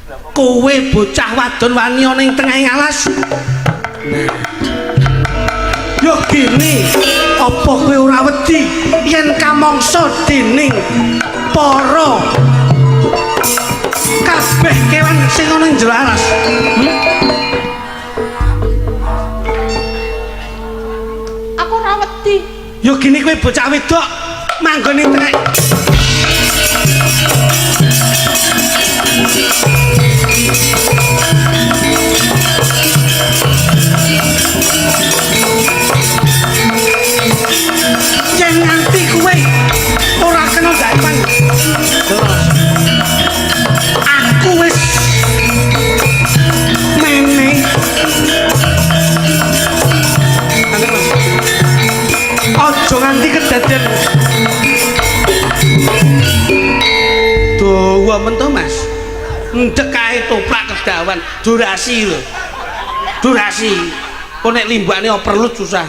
Kowe bocah wadon wani ana ing tengahing alas. Nah. Yo gini, apa kowe ora wedi yen kamangsa dening para kabeh kewan sing ana ing jero alas? Aku ora wedi. Yo gini kowe bocah wedok manggon ing tengah. Yen nganti kowe ora kena daepan. Terus aku wis mene. Aja nganti kedadian dawa men to, Mas. Ndek kae toprak kedawan, durasi lho. Durasi. Kok nek limbakne perlu susah.